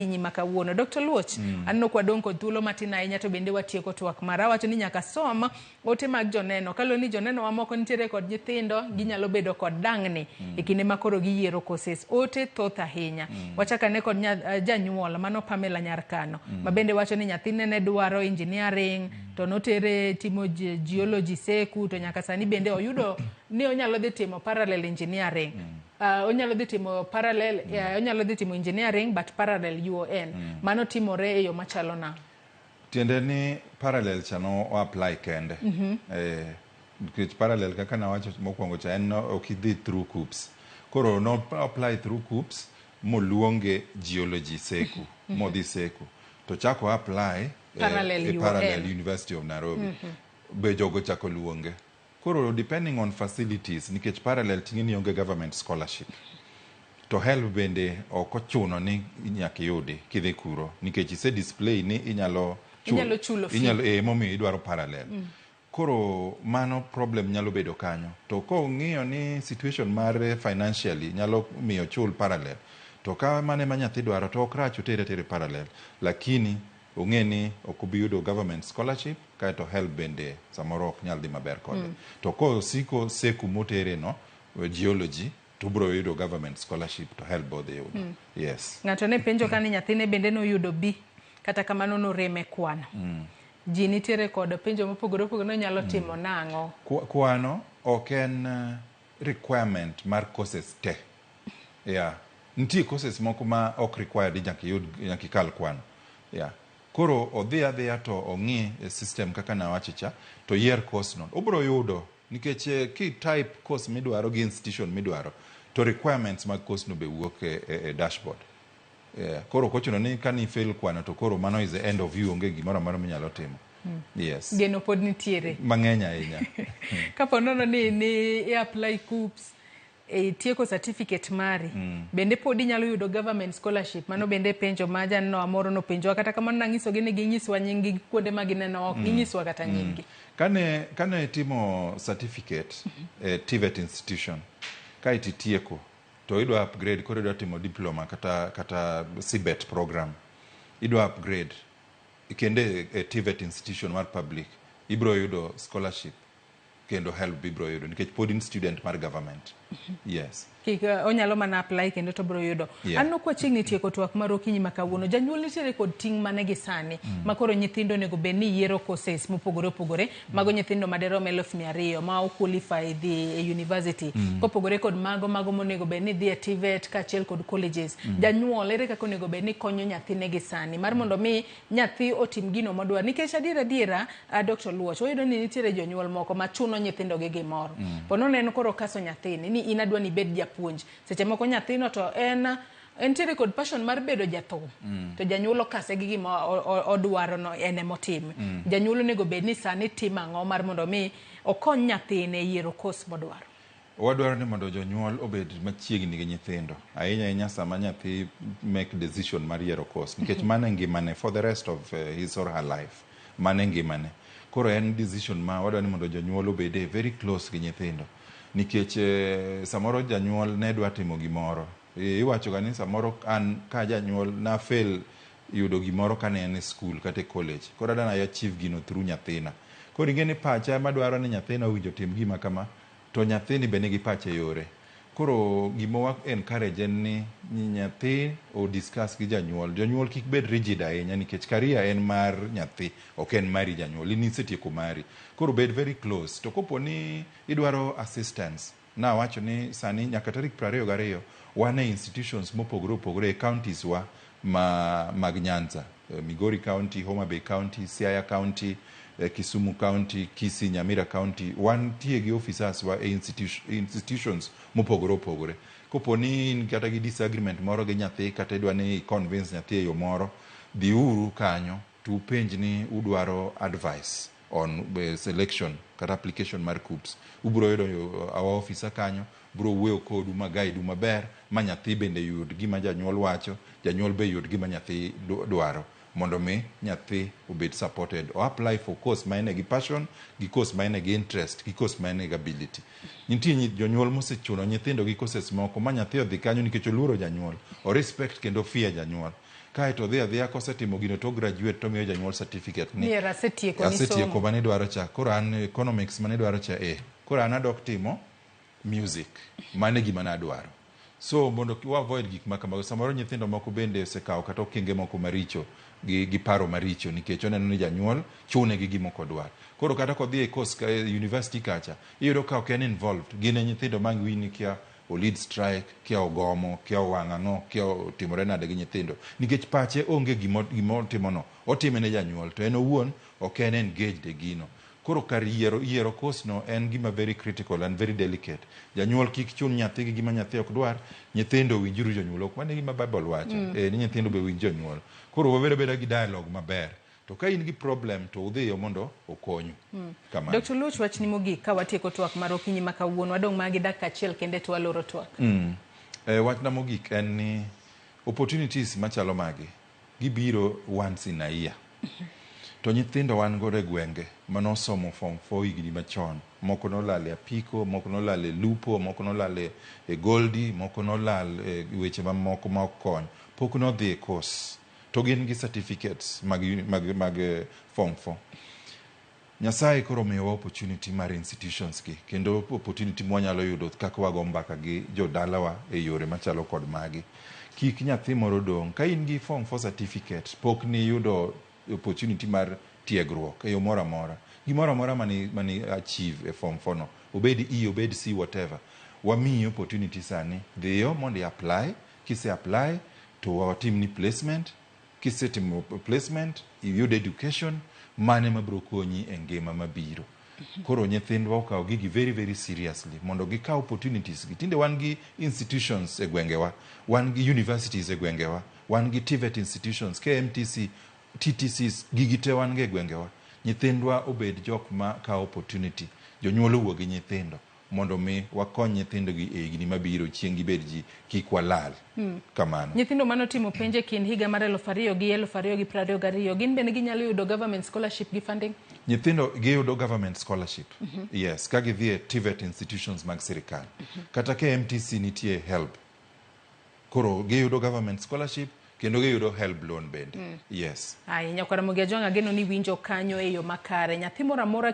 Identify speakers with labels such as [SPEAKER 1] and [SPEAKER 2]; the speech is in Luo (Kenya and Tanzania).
[SPEAKER 1] Okinyi ma kawuono. Dr. Luoch, aneno kwa dong' kod thuolo matin ahinya to bende watieko twak mara. Awacho ni nyaka som ote mag joneno. Kaluwore ni joneno wa moko nitiere kod nyithindo, ginyalo bedo kod dang'ni e kinde ma koro giyiero courses. Ote thoth ahinya. Wachak ane kod janyuol, mano Pamela Nyarkano, ma bende wacho ni nyathine ne dwaro engineering, to notere timo geology seku, to nyaka sani bende oyudo ni onyalo dhi timo parallel engineering. Onyalo dhi timo parallel, onyalo dhi timo engineering but parallel UON. Mano timore e yo machalo nang'o?
[SPEAKER 2] Tiende ni parallel cha no o apply kende. Eh, nikech parallel kaka nawacho mokwongo cha en no ok idhi through KUCCPS. Koro no apply through KUCCPS moluonge geology seku, modhi seku. To chako apply
[SPEAKER 1] parallel
[SPEAKER 2] e
[SPEAKER 1] UON.
[SPEAKER 2] Parallel University of Nairobi. Be jogo chako luonge. Koro depending on facilities, nikech parallel ting'e ni onge government scholarship. To HELB bende ok ochuno ni nyaka iyudi kidhi kuro nikech ise display ni inyalo
[SPEAKER 1] Inyalo chulo fee.
[SPEAKER 2] Inyalo, emomiyo idwaro parallel. Koro mano problem nyalo bedo kanyo. To kong'iyo ni situation mar financially nyalo miyo chul parallel. To ka mano ema nyathi dwaro to ok rach otere atere parallel. Lakini ong'e ni ok obi yudo government scholarship kaeto HELB bende samoro ok nyal dhi maber kode. To kosiko seku motere no, geology, to obiro yudo government scholarship to HELB bodhi yudo. Yes.
[SPEAKER 1] Ng'ato ne penjo ka ni nyathine bende noyudo B, kata kamano norem e kwano. Ji nitiere kod penjo mopogore opogore nonyalo timo nang'o?
[SPEAKER 2] Kwano ok en requirement mar courses te. Yeah. Nitie courses moko ma ok required ni nyaka iyud, nyaka ikal kwano. Yeah. Koro odhi adhiya to ong'i e system kaka nawacho cha to yier course no. Obiro yudo nikech ki type course midwaro gi institution midwaro to requirements mag course no be wuok e dashboard. Yeah. Koro ok ochuno ni ka ni fail kwano to koro mano is the end of you, onge gimoro amora minyalo timo. Yes.
[SPEAKER 1] Geno pod nitiere.
[SPEAKER 2] Mang'eny ahinya.
[SPEAKER 1] Kapo nono ni i apply KUCCPS, itieko certificate mari, bende pod inyalo yudo government scholarship? Mano bende penjo ma janeno moro nopenjowa, kata kamano nang'isogi ni ginyiswa nying gi kuonde ma gineno, ok ginyiswa kata nying gi.
[SPEAKER 2] Kane itimo certificate e TVET institution, kaeto itieko to idwa upgrade, koro idwa timo diploma kata CBET program, idwa upgrade kendo e TVET institution mar public, ibiro yudo scholarship kendo HELB ibiro yudo nikech pod in student mar government. Yes.
[SPEAKER 1] Kik onyalo mana apply kendo to biro yudo. Aneno kwa chiegni tieko twak mar okinyi ma kawuono. Janyuol nitiere kod ting' mane gi sani ma koro nyithindo onego bed ni yiero courses mopogore opogore? Mago nyithindo maderom 200,000 ma ok qualify dhi e university. Kopogore kod mago monego bed ni dhi e TVET kaachiel kod colleges. Janyuol ere kaka onego bed ni konyo nyathine gi sani mar mondo mi nyathi otim gino modwaro? Nikech adiera adiera, Dr. Luoch, wayudo ni nitiere jonyuol moko ma chuno nyithindo gi gimoro. Po nono en koro okaso nyathini ni in adwa ni ibed japuonj. Seche moko nyathino to en entiere kod passion mar bedo jathum. To janyuol okase gi gima odwaro no en emotim. Janyuol onego bed ni sani timo ang'o mar mondo mi okony nyathine yiero course modwaro?
[SPEAKER 2] Wadwaro ni mondo jonyuol obed machiegni gi nyithindo ahinya ahinya sama nyathi make decision mar yiero course, nikech mano e ngimane for the rest of his or her life. Mano e ngimane. Koro en decision ma wadwaro ni mondo jonyuol obede very close gi nyithindo, nikech samoro janyuol ne dwa timo gimoro. Iwacho ga ni samoro an ka janyuol na fail yudo gimoro kane en e school kata e college, koro adwa ni achieve gino through nyathina. Koro ing'e ni pacha ema dwaro ni nyathina owinjo tim gima kama, to nyathini be nigi pache yore. Koro gima wa encourage en ni nyathi o discuss gi janyuol. Jonyuol kik bed rigid ahinya nikech career en mar nyathi, ok en mari janyuol. In isetieko mari. Koro bed very close. To kopo ni idwaro assistance, nawacho ni sani nyaka tarik 22 wan e institutions mopogore opogore e counties wa ma mag Nyanza. Migori County, Homa Bay County, Siaya County, Kisumu County, Kisii, Nyamira County. Wantie gi officers wa e institutions mopogore opogore. Kopo ni in kata gi disagreement moro gi nyathi kata idwa ni convince nyathi e yo moro, dhiuru kanyo to upenj ni udwaro advice on selection kata application mar KUCCPS. Ubiro yudo our officer kanyo, biro wuoyo kodu ma guide u maber ma nyathi bende yud gima janyuol wacho, janyuol be yud gima nyathi dwaro mondo mi nyathi obed supported. O apply for course ma ene gi passion, gi course ma ene gi interest, gi course ma ene gi ability. Nitie jonyuol mosechuno nyithindo gi courses moko ma nyathi odhi kanyo nikech oluoro janyuol, o respect kendo fear janyuol. Kae to odhi adhiya, kosetimo gino to graduate, to miyo janyuol certificate ni
[SPEAKER 1] Ni asetieko ni
[SPEAKER 2] asetieko
[SPEAKER 1] somo.
[SPEAKER 2] Manidwaro cha, koro an economics manidwaro cha, koro an adok timo music, mano e gima nadwaro. So mondo wa avoid gik ma kamago, samoro nyithindo moko bende osekawo kata okenge moko maricho gi paro maricho, nikech oneno ni janyuol chune gi gima ok odwar. Koro kata kodhi e course ka, e university kacha, iyudo ka ok en involved. Gin e nyithindo ma ang' winj ni kia o lead strike, kia ogomo, kia owang' ang'o, kia otimore nade gi nyithindo, nikech pache onge gima otimono, otime ne janyuol, to en owuon ok en engaged e gino. Koro kar yiero course no en gima very critical and very delicate. Janyuol kik chun nyathi gi gima nyathi ok dwar. Nyithindo winjuru jonyuol, ok mano e gima Bible wacho? Ni nyithindo be winj jonyuol. Koro wabed abeda gi dialogue maber, to ka in gi problem to udhiyo mondo okonyu. Kamano.
[SPEAKER 1] Dr. Luch, wachni mogik ka watieko twak mar okinyi ma kawuono, wadong' mana gi dakika achiel kende to waloro twak.
[SPEAKER 2] Wachna mogik en ni opportunities machalo magi gibiro once in a year. To nyithindo wan godo e gwenge manosomo form 4 higni machon, moko nolal e apiko, moko nolal e lupo, moko nolal e goldi, moko nolal e weche mamoko ma ok kony, pok nodhi e course, to gin gi certificates mag form 4. Nyasaye koro omiyowa opportunity mar institutions gi, kendo opportunity mwanyalo yudo kaka wago mbaka gi jodalawa e yore machalo kod magi. Kik nyathi moro dong' ka in gi form 4 certificate, pok niyudo opportunity mar tiegruok e yo moro amora, gimoro amora mani achieve e form 4 no, obed E, obed C, whatever, wamiyi opportunity sani. Dhiyo mondo i apply. Kise apply to watimni placement. Kisetimo placement, iyud education mane mabiro konyi e ngima mabiro. Koro nyithindwa okaw gigi very very seriously mondo gikaw opportunities gi. Tinde wan gi institutions e gwengewa, wan gi universities e gwengewa, wan gi TVET institutions, KMTC, TTCs, gigi te wan go e gwengewa. Nyithindwa obed jok ma kawo opportunity. Jonyuol owuo gi nyithindo mondo mi wakony nyithindogi e higni mabiro, chieng' gibed ji, kik walal. Kamano.
[SPEAKER 1] Nyithindo manotimo penj e kind higa mar 2000 gi 2022, gin bende ginyalo yudo government scholarship gi funding?
[SPEAKER 2] Nyithindo giyudo government scholarship, yes, ka gidhi e TVET institutions mag sirikal. Kata KMTC nitie HELB. Koro giyudo government scholarship kendo giyudo HELB loan bende, yes.
[SPEAKER 1] Ahinya. Kwara Ramogi Ajwang', ageno ni winjo kanyo e yo makare. Nyathi moro amora.